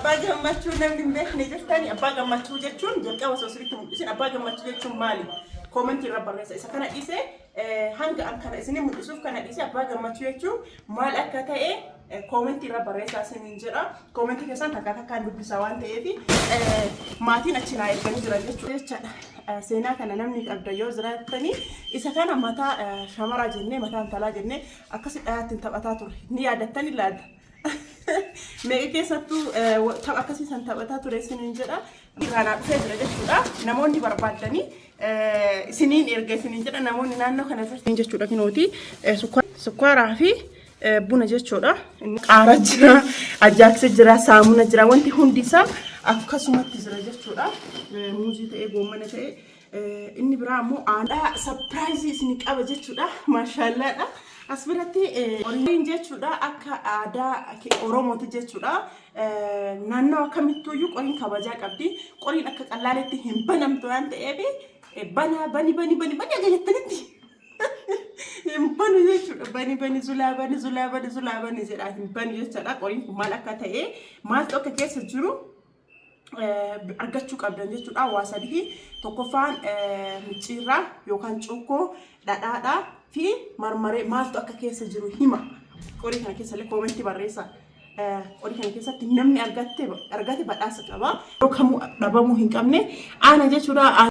Abbaa Gammachuu namni hin beekne jirtani. Abbaa Gammachuu jechuun jalqaba osoo sirriitti mul'isin, Abbaa Gammachuu jechuun maali? Koomentii irra barreessa. Isa kana dhiisee, hanga an kana isinii mul'isuuf kana dhiisee, Abbaa Gammachuu jechuun maal akka ta'e koomentii irra barreessaa isiniin jedha. Koomentii keessan takka takkaan dubbisaa waan ta'eef, maatiin achi naa erganii jiran jechuudha. Jechaadha. Seenaa kana namni qabda yoo jiraattanii, isa kana mataa shamaraa jennee, mataa intalaa jennee akkasi dhayaattiin taphataa ture. Ni yaadattani laata? Meeqa keessattuu tapha akkasii san taphataa ture isiniin jedha. Irraa naa dhufee jira jechuudha. Namoonni barbaaddanii isiniin erga isiniin jedha, namoonni naannoo kana jirtan jechuudha kinooti. Sukkaaraa fi buna jechuudha. Inni qaara jira, ajaaksi jira, saamuna jira, wanti hundi isaa akkasumatti jira jechuudha. Muuzii ta'ee, goommana ta'ee, inni biraa immoo aanaa sapiraayizii isin qaba jechuudha. Maashaallaadha. As biratti qoriin jechuudha, akka aadaa Oromooti jechuudha. Naannoo akkamittuuyyuu qoriin kabajaa qabdi. Qoriin akka qallaaletti hin banamtu waan ta'eef, banaa bani bani bani bani aga jettanitti hin banu jechuudha. Bani bani zulaa bani zulaa bani zulaa bani jedhaa hin banu jechuudha. Qoriin kun maal akka ta'e, maaltu akka keessa jiru argachuu qabdan jechuudha. Waa sadii: tokkoffaan micciirraa yookaan cuukkoo, dhadhaadhaa fi marmaree. Maaltu akka keessa jiru hima. Qorii kana keessa illee koomentii barreessa. Qorii kana keessatti namni argate badhaasa qaba. Yeroo kamuu dhabamuu hin qabne aana jechuudha.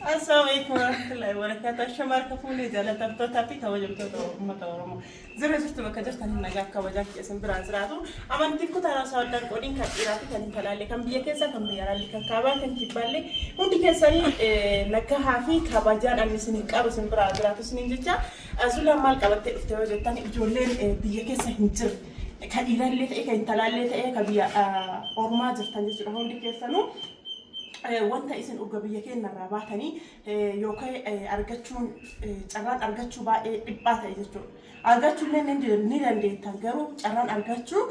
Assalaamu alaikum warahmatullahi wabarakatuh. Ashama harka fuunee, jaalatamtootaa fi kabajamtoota uummata Oromoo. Jira jirtu, bakka jirtan nagaa kabajaa keessan biraan jiraatu. Amantiin kutaa haasaa addaan qoodiin, kan dhiiraa fi kan intalaallee, kan biyya keessaa, kan biyya alaallee, kan kaabaa, kan kibbaallee, hundi keessanii nagahaa fi kabajaan ani isin qaba isin biraa jiraatu isiniin jecha. Zulaan maal qabattee dhufte yoo jettan, ijoolleen biyya keessa hin jirre, kan dhiiraallee ta'e, kan intalaallee ta'e, kan biyya ormaa jirtan jechuudha, hundi keessanuu wanta isin urga biyya keenyarraa baatanii yookaan argachuun, carraan argachuu baay'ee dhiphaa ta'e jechuudha. Argachuu illee ni dandeettan, garuu carraan argachuu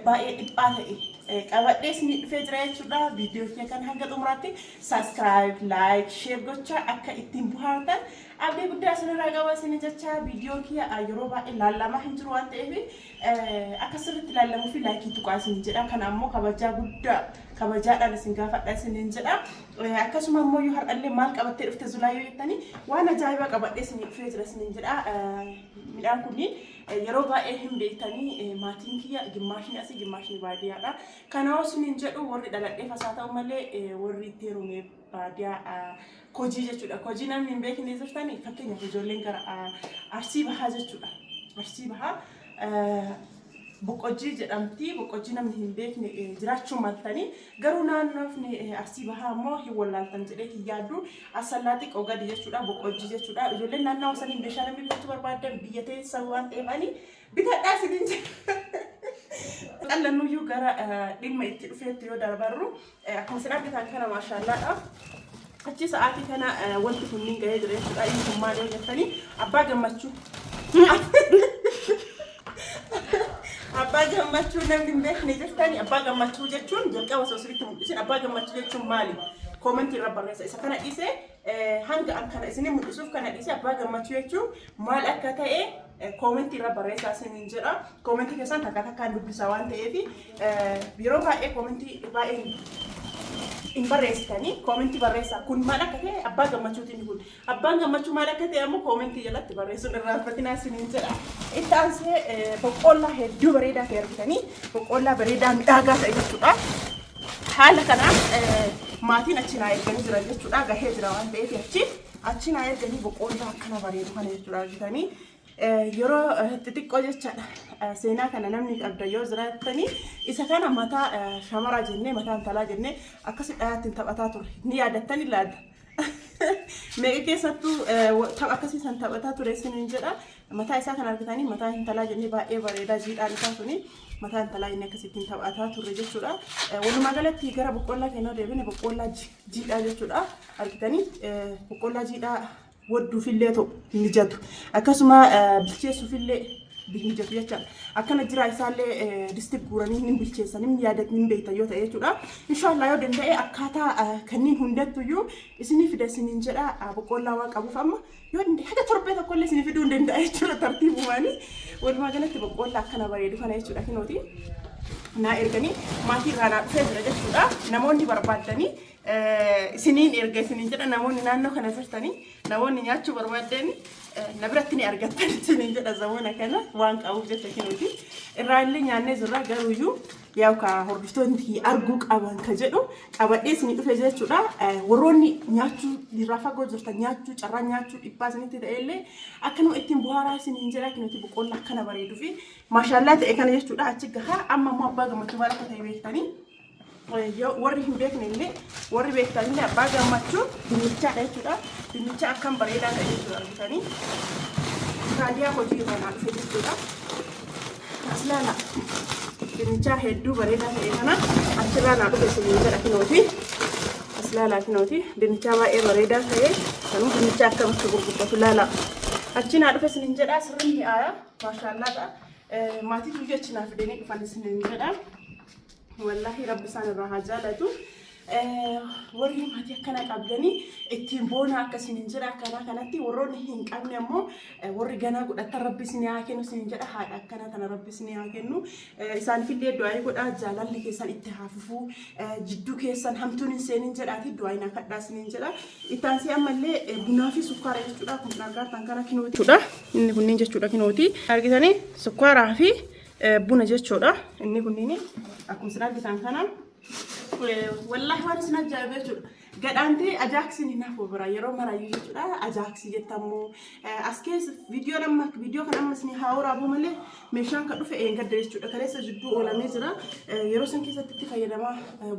baay'ee dhiphaa ta'e qabadhee isinii dhufee jira jechuudha. Viidiyoo kiyya kan hanga xumuraatti subscribe, like, share gochaa akka ittiin bohaartan abdii guddaa isinirraa qaba isin jecha. Viidiyoon kiyya yeroo baay'ee laallamaa hin jiru waan ta'eef, akka sirriitti laallamuu fi laayikii tuqaa isin jedha. Kana ammoo kabajaa guddaa kabajaadhaan isin gaafadha isiniin jedha. Akkasuma ammoo yoo har'allee maal qabattee dhufte Zulaa yoo jettanii, waan ajaa'ibaa qabadhee isinii dhufee jira isiniin jedha. Midhaan kunniin yeroo baay'ee hin beektanii, maatiin kiyya gimmaashni asii, gimmaashni baadiyyaadha. Kanaafuu isiniin jedhu, warri dhaladhee fasaa ta'u malee, warri itti heerume baadiyyaa Kojii jechuudha. Kojii namni hin beekne jirtanii? Fakkeenyaaf ijoolleen gara Arsii Bahaa jechuudha. Arsii Bahaa Boqqojjii jedhamti. Boqqojjii namni hin beekne jiraachuu maltanii, garuu naannoofni Arsii Bahaa immoo hin wallaaltan jedhee hin yaaddu. Asallaa xiqqoo gadi jechuudha. Boqqojjii jechuudha. Ijoolleen naannawa sanii meeshaa namni bitachuu barbaadan biyya teessan waan ta'eef, ani bitadhaa isiniin jedha. Qallannuyyuu gara dhimma itti dhufeetti yoo darbarru, akkuma isin argitan kana maashaallaadha. Achi sa'aatii kana wanti kunniin gahee jira jechuudha. Inni kun maal yoo jettanii, Abbaa Gammachuu. Abbaa Gammachuu namni hin beekne jirtanii? Abbaa Gammachuu jechuun jalqaba osoo sirriitti mul'isin, Abbaa Gammachuu jechuun maali? Koomentii irra barreessa. Isa kana dhiisee, hanga an kana isinii mul'isuuf kana dhiisee, Abbaa Gammachuu jechuun maal akka ta'e koomentii irra barreessaa isiniin jedha. Koomentii keessan takka takkaan dubbisaa waan ta'eef, yeroo baay'ee koomentii baay'ee hin barreessitanii, koomentii barreessaa. Kun maal akka ta'e, Abbaa Gammachuuti inni kun. Abbaan Gammachuu maal akka ta'e ammoo koomentii jalatti barreessuun irraanfatinaa isiniin jedha. Itti aansee boqqoollaa hedduu bareedaa ta'e argitanii, boqqoollaa bareedaa midhaagaa ta'e jechuudha. Haala kanaan maatiin achi naa erganii jiran jechuudha. Gahee jira waan ta'eef achi naa erganii, boqqoollaa akkana bareedu kana jechuudha argitanii. Yeroo xixiqqoo jechaadha. Seenaa kana namni qabda yoo jiraattanii, isa kana mataa shamaraa jennee, mataa intalaa jennee akkasi dhayaattiin taphataa ture. Ni yaadattani laata? Meeqa keessattuu tapha akkasii san taphataa ture isiniin jedha. Mataa isaa kan argitanii, mataa intalaa jennee, baay'ee bareedaa jiidhaan isaa suni, mataa intalaa jennee akkasittiin taphataa turre jechuudha. Walumaa galatti gara boqqoollaa kennaa deebine, boqqoollaa jiidhaa jechuudha. Argitanii, boqqoollaa jiidhaa wadduufillee ta'u mijatu. Akkasuma bilcheessuufillee mijatu jechaadha. Akkana jira isaallee disti guuranii hin bilcheessan, hin yaadat, hin beektan yoo ta'e jechuudha. Inshaallah yoo danda'e akkaataa kanneen hundattuyyuu isinii fida isiniin jedha. Boqqoollaa waan qabuuf, amma yoo danda'e haga torbee tokkollee isinii fiduu hin danda'a jechuudha tartiibumaanii. Walumaa galatti boqqoollaa akkana bareedu kana jechuudha kinooti. Naa erganii maatii irraa naa dhufee jira jechuudha. Namoonni barbaaddanii isiniin erga isiniin jedha. Namoonni naannoo kana jirtanii, namoonni nyaachuu barbaaddanii na biratti ni argattan isiniin jedha. Zamana kana waan qabuuf jecha kinuuti. Irraa illee nyaannee jirra, garuuyyuu yaa'u ka hordoftoonni arguu qaban ka jedhu qabadhee isinii dhufe jechuudha. Warroonni nyaachuu irraa fagoo jirtan, nyaachuu carraa nyaachuu dhibbaa isinitti ta'ellee akkanuma ittiin buhaaraa isiniin jedha. Kinuuti boqqolloo akkana bareeduu fi maashaallaa ta'e kana jechuudha achi gahaa. Amma immoo abbaa gammachuu maal akka ta'e beektanii, warri hin beekne illee, warri beektan illee, abbaa gammachuu dinnichaadha jechuudha. Dinnicha akkam bareedaa ta'e jechuudha argitanii. Raadiyaa hojii irraa naa dhufe jechuudha. As laala. Dinnichaa hedduu bareedaa ta'e kana achirraa naa dhufe isiniin jedha kinooti. As laalaa kinooti. Dinnichaa baay'ee bareedaa ta'e kanuu dinnichaa akkam akka gurguddatu laala. Achi naa dhufe isiniin jedha, sirrii mi'aaya. Maashaallaadha. Maatii biyya achi naa fidanii dhufan isiniin jedha. Wallaahi rabbi isaan irraa haa jaalatu. Warri maatii akkana qabdanii ittiin boona akka isiniin jedha. Akkanaa kanatti warroonni hin qabne ammoo, warri ganaa godhatan, rabbi isinii haa kennu isiniin jedha. Haadha akkana tana rabbi isinii haa kennu. Isaanifillee du'aa godhaa, jaalalli keessan itti haa fufuu, jidduu keessan hamtuun hin seenin jedhaati du'aa naa kadhaa isiniin jedha. Ittaansee ammallee bunaa fi sukkaara jechuudha. Kun argaatan kana kinooti jechuudha. Inni kunniin jechuudha kinooti. Argitanii, sukkaaraa fi buna jechuudha. Inni kunniin akkuma isin argitan kana, wallaahi waan isin ajaa'ibu jechuudha. Gadhaantee ajaaksiin hin hafu bira yeroo marayyuu jechuudha. Ajaaksii jettammoo as keessa viidiyoon amma viidiyoo kan amma isin haa waraabuu malee meeshaan kan dhufe eengadda jechuudha. Kaleessa jidduu oolamee jira. Yeroo san keessatti itti fayyadamaa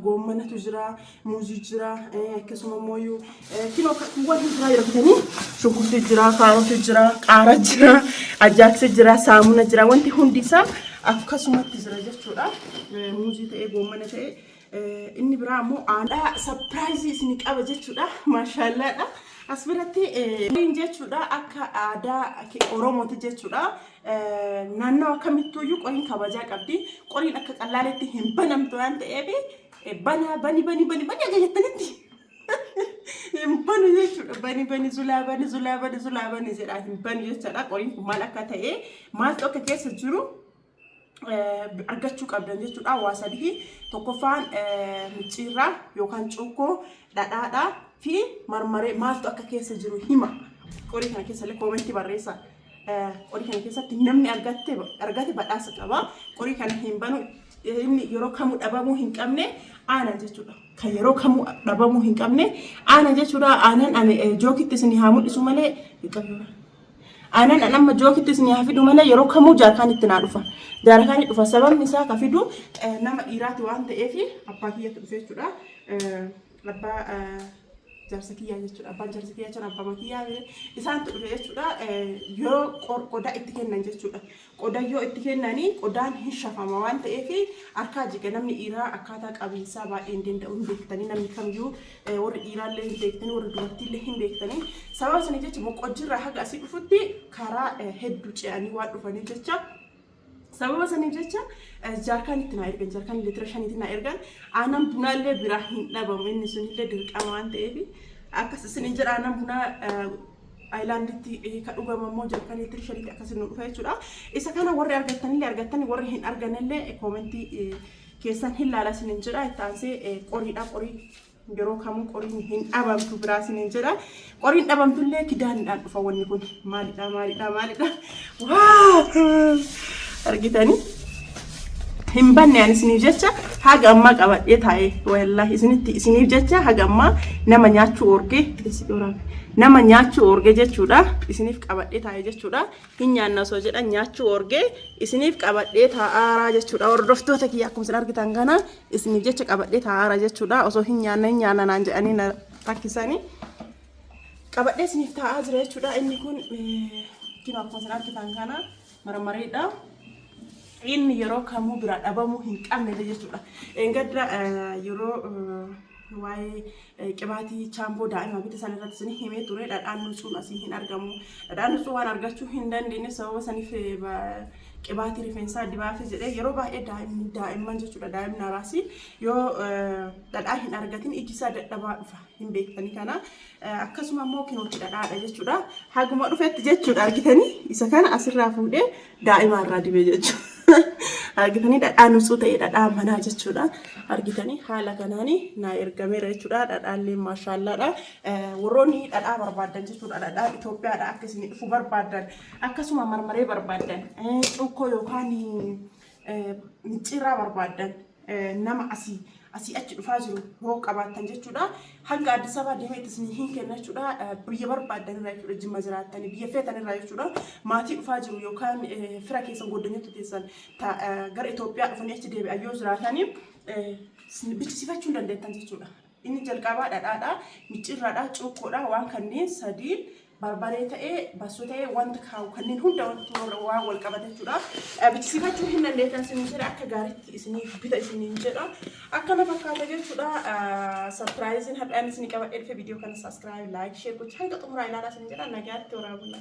goommanatu jira, muuzii jira, akkasuma immoo kinoo kuuwwan jira yeroo bitanii shunkurtii jira, kaarotii jira, qaara jira, ajaaksi jira, saamuna jira, wanti hundi isaa akkasumatti jira jechuudha. Muuzii ta'ee, goommana ta'ee, inni biraa immoo aanaa surprise isin qaba jechuudha. Maashaallaadha. As biratti jechuudha akka aadaa Oromooti jechuudha. Naannoo akkamittuuyyuu qoriin kabajaa qabdi. Qoriin akka qallaaletti hin banamtu waan ta'eef banaa bani bani bani bani aga jettanitti hin banu jechuudha. Bani bani zulaa bani zulaa bani zulaa bani jedhaa hin banu jechuudha. Qoriin kun maal akka ta'e, maaltu akka keessa jiru argachuu qabdan jechuudha. Waa sadii: tokkoffaan micciirraa yookaan cuukkoo, dhadhaadhaa fi marmaree. Maaltu akka keessa jiru hima. Qorii kana keessa illee koomentii barreessa. Qorii kana keessatti namni argate badhaasa qaba. Qorii kana hin banu. Inni yeroo kamuu dhabamuu hin qabne aanan jechuudha. Kan yeroo kamuu dhabamuu hin qabne aanan jechuudha. Aanan ani jookitti isin haa mul'isu malee, aanan an amma jookitti isin haa fidu malee, yeroo kamuu jaarkaan itti naa dhufa. Jaarkaan dhufa, sababni isaa ka fidu nama dhiiraati waan ta'eef abbaa kiyyatti dhufe jechuudha. Abbaa jaarsa kiyyaa jechuudha. Abbaan jaarsa kiyyaa jechuun abbaa kiyyaa isaantu dhufe jechuudha. Yeroo qodaa itti kennan jechuudha. Qodaa yoo itti kennanii qodaan hin shafama waan ta'eef harkaa jiga. Namni dhiiraa akkaataa qabiinsaa baay'ee hin danda'u, hin beektanii. Namni kamiyyuu, warri dhiiraallee hin beektanii, warri dubartiillee hin beektanii. Sababa sana jecha boqqojjiirraa haga asii dhufutti karaa hedduu ce'anii waan dhufaniif jecha, sababa saniif jecha jaarkaan itti naa ergan, jaarkaan liitira 5tti naa ergan. Aannan bunaallee biraa hin dhabamu, inni sunillee dirqama waan ta'eef akkas isiniin jedha. Aannan bunaa aayilaanditti kan dhugamu immoo jaarkaan liitira 5tti akkasin nu dhufa jechuudha. Isa kana warri argattanillee argattani, warri hin argannellee koomentii keessan hin laala isiniin jedha. Itti aansee qoriidha. Qorii yeroo kamuu qoriin hin dhabamtu biraa isiniin jedha. Qoriin dhabamtullee kidaanidhaan dhufa. Wanni kun maalidha, maalidha, maalidha? Waa argitanii? Hin banne. Ani isiniif jecha haga ammaa qabadhee taa'ee, wallaahi isinitti isiniif jecha haga ammaa nama nyaachuu orgee, nama nyaachuu orgee jechuudha. Isiniif qabadhee taa'ee jechuudha. Hin nyaanna osoo jedhan nyaachuu orgee isiniif qabadhee taa'aaraa jechuudha. Hordoftoota kiyya, akkuma isin argitan kana isiniif jecha qabadhee taa'aaraa jechuudha. Osoo hin nyaanna hin nyaanna naan jedhanii na rakkisanii qabadhee isiniif taa'aa jira jechuudha. Inni kun kinoo akkuma isin argitan kana marmareedha. Inni yeroo kamuu bira dhabamuu hin qabne jechuudha. Engadda yeroo waa'ee qibaatii chaamboo daa'ima bita san irratti isin himee ture, dhadhaan nucuun asii hin argamu. Dhadhaan nucuu waan argachuu hin dandeenye sababa saniif qibaatii rifeensaa dibaafi jedhee. Yeroo baay'ee daa'imni, daa'imman jechuudha, daa'imni araasii yoo dhadhaa hin argatin iji isaa dadhabaa dhufa, hin beektanii kana. Akkasuma immoo kinootti dhadhaadha jechuudha. Haguma dhufetti jechuudha argitanii isa kana asirraa fuudhee daa'ima irraa dibee jechuudha. Argitanii, dhadhaa nutsuu ta'e, dhadhaa manaa jechuudha. Argitanii, haala kanaan naa ergameera jechuudha. Dhadhaallee maashaallaadha. Warroonni dhadhaa barbaaddan jechuudha. Dhadhaa Itoophiyaadha akka isin dhufu barbaaddan, akkasuma marmaree barbaaddan, cuukkoo yookaan micciirraa barbaaddan, nama asii achi dhufaa jiru yoo qabaattan jechuudha. Hanga Addis Ababaa deemee itti isin hin kenna jechuudha. Biyya barbaaddan irraa jechuudha. Jimma jiraattanii biyya feetan irraa jechuudha. Maatii dhufaa jiru yookaan fira keessan, goddanyoota teessan gara Itoophiyaa dhufanii achi deebi'an yoo jiraatanii bichisiifachuu hin dandeettan jechuudha. Inni jalqabaa dhadhaadha, micciirraadha, cuukkoodha, waan kanneen sadiin barbaree ta'ee, bassoo ta'ee, wanta kaa'u kanneen hunda wanti waan wal qabate jechuudha. Bichisiifachuu hin dandeettan isin jedha, akka gaariitti isiniif bita isiniin jedha. Akkana fakkaata jechuudha. Surpriseiin har'aan isinii qabadhee dhufe. Viidiyoo kana subscribe, like, share gochuu hanga xumuraa ilaalaa isin jedha. Nagaatti, waraabula.